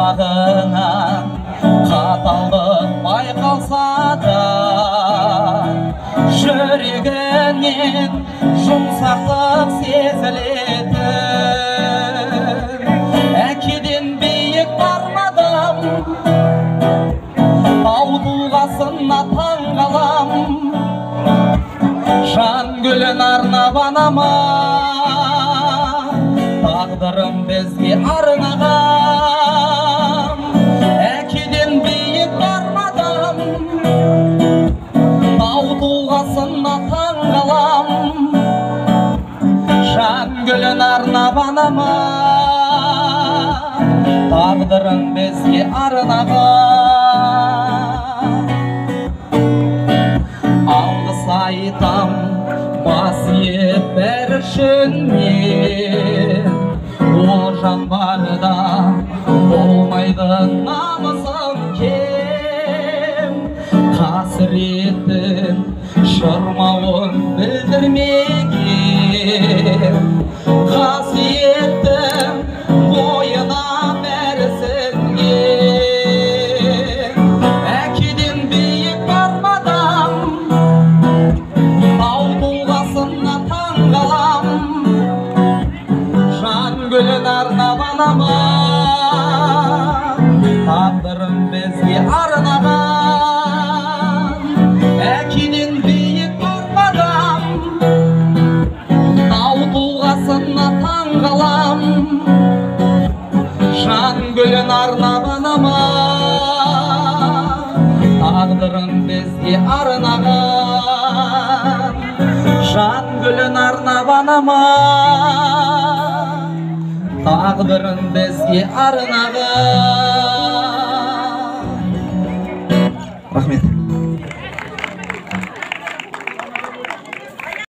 Қабағынан қаталдық байқалса да, жүрегінен жұмсақтық сезілетін. Әкеден биік бармадым, тау тұлғасына таң қалам. Жан гүлін арнап анама, тағдырым бізге арнаған. Әкеден биік бармадым, тау тұлғасына таң қалам. Жан гүлін арнап анама, тағдырым бізге арнаған. Алғыс айтам бас иіп бәрі үшін мен, ол жан барда болмайды намысым кем. Қасіреттің шырмауын білдірмеген, қасиеттің бойына бәрі сіңген. Әкеден биік бармадам, тау тұлғасына таң қалам. Жан гүлін арнап анама, тағдырым бізге арнаған. Әкеден биік бармадам, тау тұлғасына таң қалам. Жан гүлін арнап анама, тағдырым бізге арнаған. Жан гүлін арнап анама, тағдырын бізге арнаған. Рахмет.